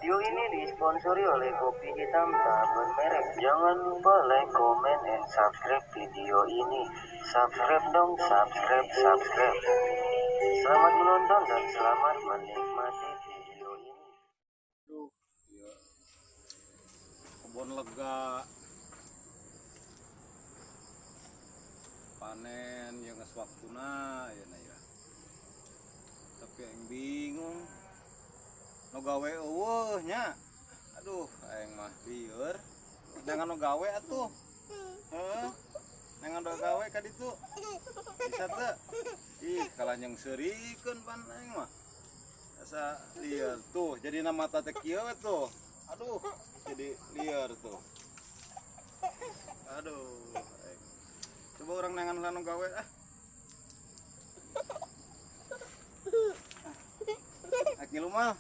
Video ini disponsori oleh kopi hitam tak bermerek. Jangan lupa like, comment, and subscribe video ini. Subscribe dong, subscribe, subscribe. Selamat menonton dan selamat menikmati video ini. Duh, ya. Kebun lega. Panen yang geus waktuna ya na ya. Tapi aing bingung. Nu gawe eueuh nya. Aduh, aing mah lieur. Jangan nu gawe atuh. Heeh. Jangan nu gawe ka ditu. Bisa teu? Ih, kalanjang seurikeun pan aing mah. Asa lieur tuh, jadi nama mata teh kieu we tuh. Aduh, jadi lieur tuh. Aduh, aing. Coba orang nangan heula nu gawe ah. Ak ngilu mah.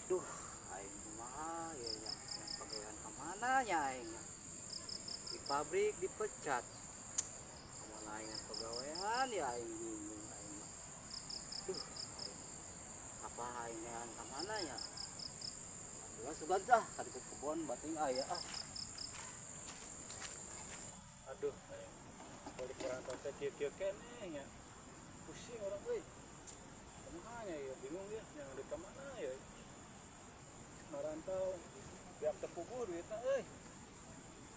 Duh, aing kumaha ya nya, yang pagawean ka mana nya aing nya? Di pabrik dipecat. Kamana aing yang pagawean ya aing bingung aing mah. Duh, aing. Apa aing neangan ka mana nya? Atuh sugan tah ka ditu kebon bating aya ah. Aduh, aing balik merantau teh kieu-kieu keneh nya. Pusing orang euy. Kumaha nya ya, bingung ya, yang duit ka mana ya. Merantau biak tepuguh duitna euy.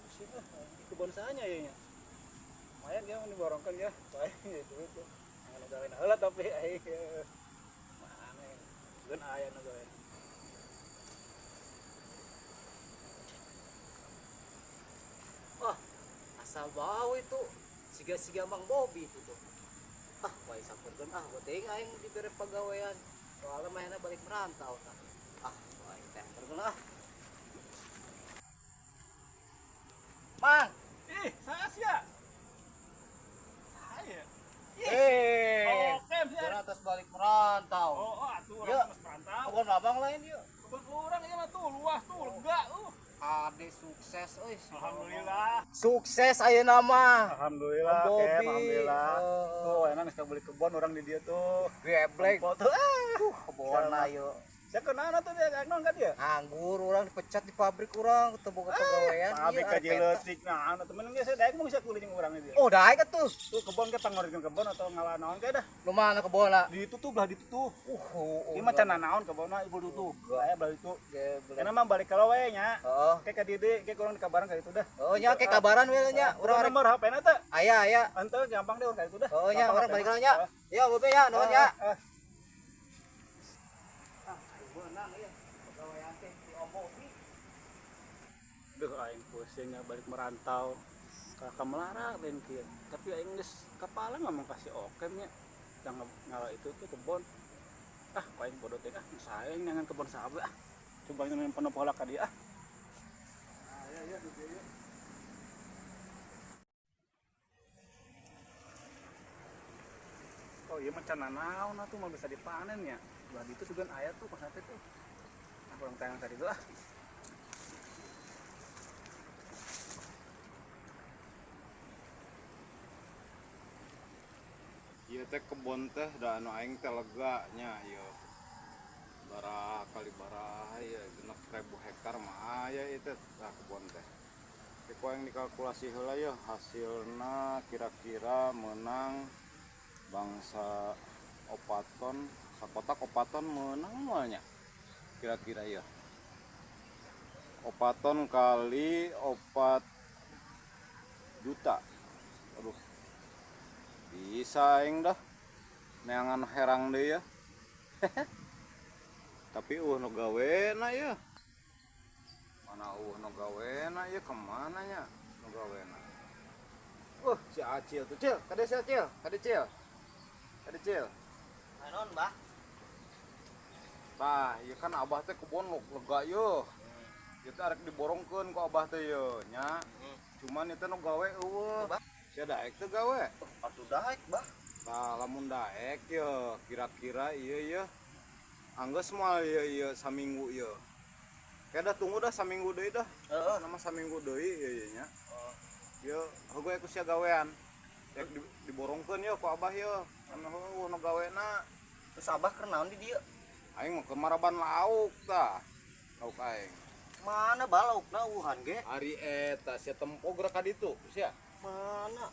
Pusing ah, di kebon saha nya ya nya. Lumayan ya mun diborongkeun ya, bae ya duit ya. Ngan gawe heula tapi aing mana ya. Geun aya nu gawe. Wah, asal bau itu siga-siga Mang Bobi itu tuh. Ah, wae sampeurkeun ah, teuing aing dibere pagawean. Soalnya mainna balik merantau tah. Ah, wae teh sampeurkeun ah. Mang, Ih, saya sia. Saya. Eh, Oke, sia. urang atas balik merantau. Oh, oh, atuh Yuk. urang geus merantau. Kebon abang lain yuk. Kebon urang ieu mah tuh luas tuh, lega. Ade sukses euy. Alhamdulillah. Sukses ayeuna mah. Alhamdulillah, Om Bobi. Kem, alhamdulillah. Eh. Tuh, enak geus beli kebon orang di dia tuh. Geblek. Tempo tuh. Ah. Kebon ayo. Sia kenana tuh dia naon ka dia? Nganggur urang dipecat di pabrik urang teu boga pagawean. Pabrik Iya, ka leutik nah, anu temen geus daek mah bisa kuliah jeung urang di dia. Oh, daek atuh. Tuh kebon ke pangorikeun kebon atau ngala naon ke dah. Lu mana kebonna? Di itu tuh belah ditu tuh. Oh, Ieu mah can naon kebonna ibu tuh. Aya belah ditu. Geblek. Karena mah balik ka we nya. Heeh. Kayak ka dieu kayak kurang dikabaran ka itu dah. Oh, nya ke kabaran we nya. Urang Urang nomor HP na teh. aya aya. Ente gampang deh urang ka itu dah. Oh, nya Gampang urang HP balik na. nya. Ya, Bobe ya, nuhun ya. Ah, ah. Ah, aing beunang ieu. Pagawean teh di Om Bobi. Duh, aing pusingnya balik merantau. Kakak melarat lain kieu. Tapi aing geus kepala ngomong kasih okem nya. Yang ngala itu tuh kebon. Ah, kok aing bodoh teh ah, sayang jangan kebon sahabat ah. Coba ini penopo heula ka dia ah. Ah, ya ya di dieu. Oh iya mah can nanaon atuh mah bisa dipanen ya. Belah ditu juga aya tuh pas teh tuh. Ah, kurang tayang tadi tuh ah. Ieu teh kebon teh da anu aing teh lega nya ieu. Bara kali bara ieu 6.000 hektar mah aya ieu teh tah kebon teh. Teh ku aing dikalkulasi heula yeuh hasilna kira-kira meunang bangsa 4 ton, sakotak 4 ton meunang moal nya. Kira-kira ieu. 4 ton kali 4 juta. Aduh. Bisa aing dah. Neangan herang deui ya. Tapi nu gawena ya. Mana nu gawena ya kemana nya nu gawena. Si Acil tuh, Cil. Kade si Acil? Kade Cil? Kade Cil? Naon, Bah? Tah, ieu kan abah teh kebon lega yeuh. Ieu teh arek diborongkeun ku abah teh yeuh nya. Cuman ieu teh nu gawe eueuh. Bah. Sia daek teu gawe? Atuh daek, Bah. Tah, lamun daek yeuh, kira-kira ieu yeuh. Anggeus moal ieu ieu saminggu ieu. Kayak dah tunggu dah saminggu deui dah. Heeh. Nama saminggu deui ieu ieu nya. Ieu heueuh ku sia gawean. Rek diborongkeun ye ku abah ye. Anu heueuh nu gawena. Terus abah keur naon di dieu? Aing mah keur maraban lauk tah. Lauk aing. Mana bah laukna uhan ge? Ari eta sia tempo geura ka ditu sia. Mana?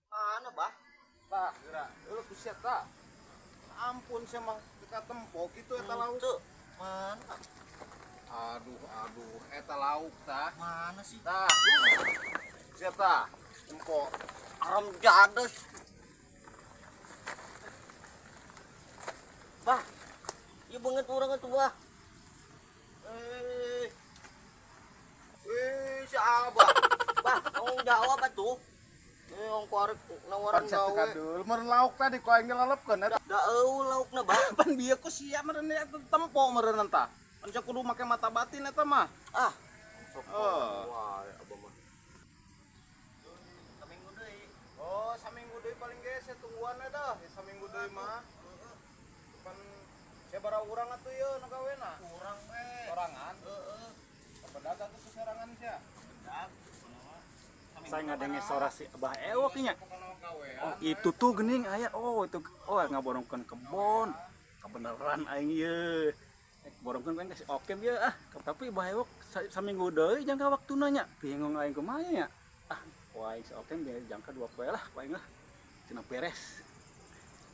Mana bah? Tah geura. Eueuh ku sia tah. Ampun sia mah teu tempo kitu eta lauk. Teu. Mana? Aduh aduh eta lauk tah. Mana sih? Tah. Sia tah. Tempo. Aram jades. Bah. Ieu beungeut urang atuh bah. Si Abah. Bah, tanggung jawab atuh. Ongko arek nawaran Pan gawe. kadul meureun lauk tadi ku aing dilelepkeun eta. Da eueuh laukna bah. Pan bieu ku sia meureun eta tempo meureun tah. Pan sia kudu make mata batin eta mah. Ah. Sok Oh. wae abah mah. Saminggu deui. Oh, saminggu deui paling ge sia tungguan we dah. Ya, saminggu deui mah. Pan sia bara urang atuh ieu nu gawena. Urang we. Sorangan. Heeh. Pedagang tuh sorangan sia. Bedak. Saya ngadenge sora si Abah Ewok nya. Oh, itu tuh gening aya. Oh, itu oh ngaborongkeun kebon. Kebeneran aing ieu. Borongkeun aing kasih okem ieu ah. Tapi Abah Ewok saminggu deui jangka waktuna nya. Bingung aing kumaha nya. Ah, ku aing si okem ge jangka 2 poe lah ku aing lah. Cenah beres.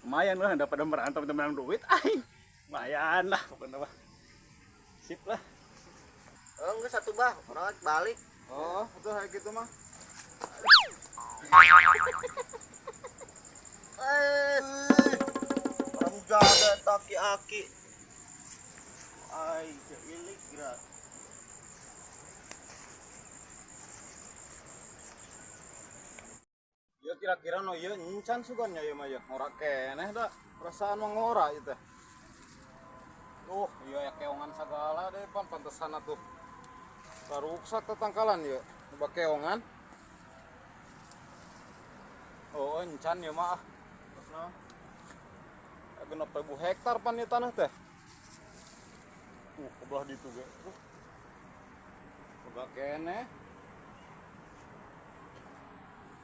Lumayan lah dapat merantau menang duit aing. Lumayan lah pokoknya mah. Sip lah. Oh, enggak satu bah, orang balik. Oh, itu kayak gitu mah. Orang jaga taki-aki. Ai, ilik gerak. Ya kira-kira no ieu encan sugan nya ieu mah ya. Ngora keneh da. Perasaan mah ngora ieu teh. Duh, ieu aya keongan sagala deh pan pantesan atuh. Saruksak tetangkalan ieu. Loba keongan. Oh, encan ieu mah ah. Terus naon? 6.000 hektar pan ieu tanah teh. Kebelah ditu ge. Lega keneh.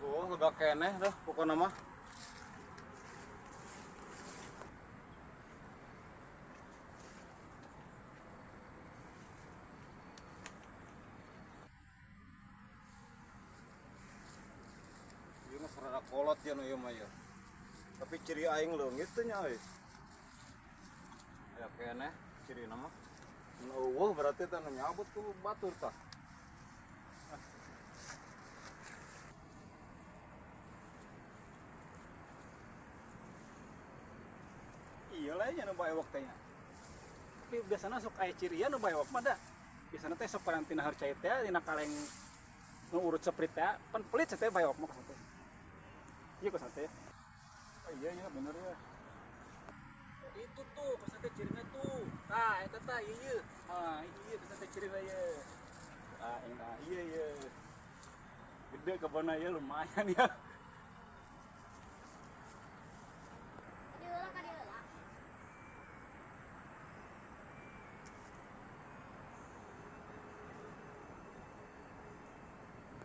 Oh, lega keneh dah pokona mah. Ieu mah sarada kolot ya nu ieu mah ya. Tapi ciri aing leungit teh nya euy. Aya keneh cirina mah. Mun eueuh berarti teh nu nyabut ku batur tah. Iya lah nya nu baewok teh nya. Tapi biasana sok aya cirian nu baewok mah da. Biasana teh sok karantina harcai teh dina kaleng nu urut seprit teh pan pelit teh baewok mah kasante. Iya kasante. Oh iya iya bener ya. Itu tuh kasante cirina tuh. Tah eta tah ieu ieu. Ah ieu kasante cirina ieu. Ah enak iya iya. Gede kebonna ieu lumayan ya.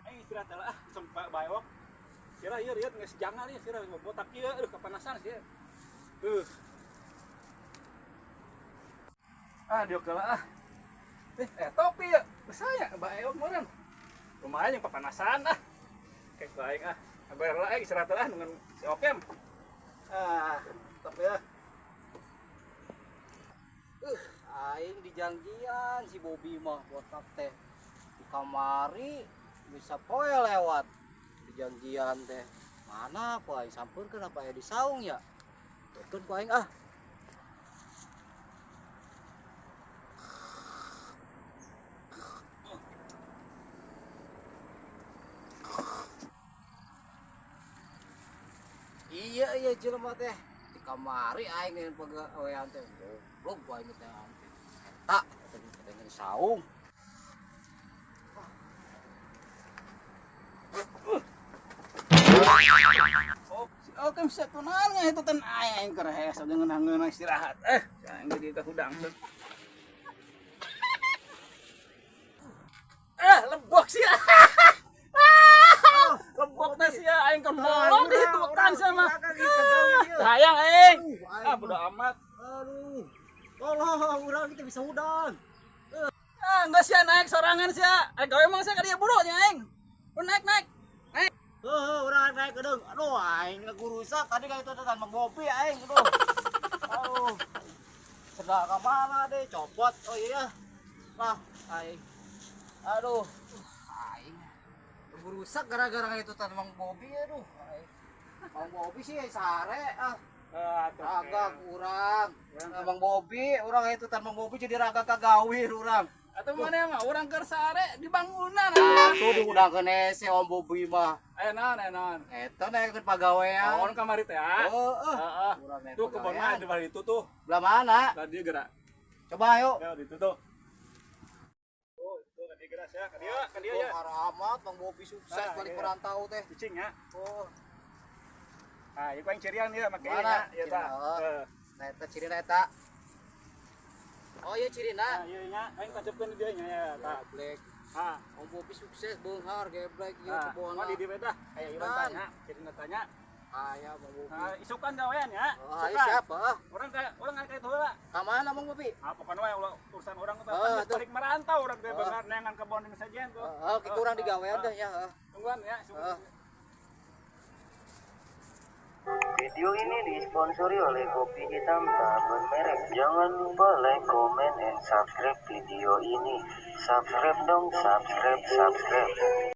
Aing istirahat lah ah, langsung baewok. Sirah ieu rieut geus jangal ieu sirah botak ieu aduh kepanasan sih. Ah diok lah ah. Topi ya, besar ya, baewok meureun. Lumayan yang kepanasan ah. Kayak baik ah. Bayar lah istirahat lah dengan si Okem. Ah, tetep ya. Aing dijanjian si Bobby mah botak teh di kamari bisa poe lewat dijanjian teh. Mana ku aing sampeurkeun apa aya di saung ya? Tukeun ku aing ah. Iya iya jelema teh di kamari aing ngeun pagawean teh. Goblok ku aing teh. Eta teh di saung. Oh, si Okem sakunaon ngah itu ten aing keur hese ngeunah-ngeunah istirahat. Aing jadi kahudang. bisa udan. Ah, enggak sia naik sorangan sia. Aing gawe emang sia ka dieu buru nya aing. Lu naik naik. Naik. Heuh, urang naik kedeung. Aduh, aing ngagurusak tadi ka itu teh Mang Bobi aing. Aduh. Aduh. Sendal ka mana deh, copot. Oh iya. Lah, aing. Aduh. Aing. Rusak gara-gara itu tan Mang Bobi aduh. Aing. Mang Bobi sih sare ah. Raga kurang. Mang Bobi, urang itu tan Mang Bobi jadi raga kagawir urang. Atau mana mah urang keur sare di bangunan atuh. Tuh diundangkeun hese Om Bobi mah. Aya naon aya naon. Eta naikkeun pagawean. Naon kamari teh ah. Heeh. Heeh. Urang naik Tuh kebon mah pagawean. di bawah itu tuh. Belah mana? Tadi gerak. Coba ayo. Ya itu tuh. Oh, itu tadi gerak ya. Ka dieu, ka dieu ya. Oh, amat Bang Bobi sukses Nah, balik iya. merantau teh. Cicing ya. Oh, Ah, ieu yang cirian ya make Mana? nya. Ieu tah. Cirina, oh. Heeh. Nah eta cirina eta. Oh iya cirina. Nah, ieu nya aing tacepkeun di dieu nya ya tah. Geblek. Ah, Om Bobi sukses beunghar geblek ieu nah, kebonna. mau di dieu tah. Aya ieu Kan. tanya, cirina tanya. Aya Bang Bobi. Nah, isukan gawean ya. Oh, ayo Isukan. siap, heeh. Orang kayak orang kayak itu heula. Ka mana Bang Bobi? Ah, pokoknya wae ulah urusan orang teh Oh, kan geus tuh. balik merantau orang teh Oh. beunghar neangan kebon yang sajian tuh. Heeh, oh, kurang digawean dah ya, heeh. Tungguan ya, isukan. Heeh. Video ini disponsori oleh kopi hitam tak bermerek. Jangan lupa like, comment, and subscribe video ini. Subscribe dong, subscribe, subscribe.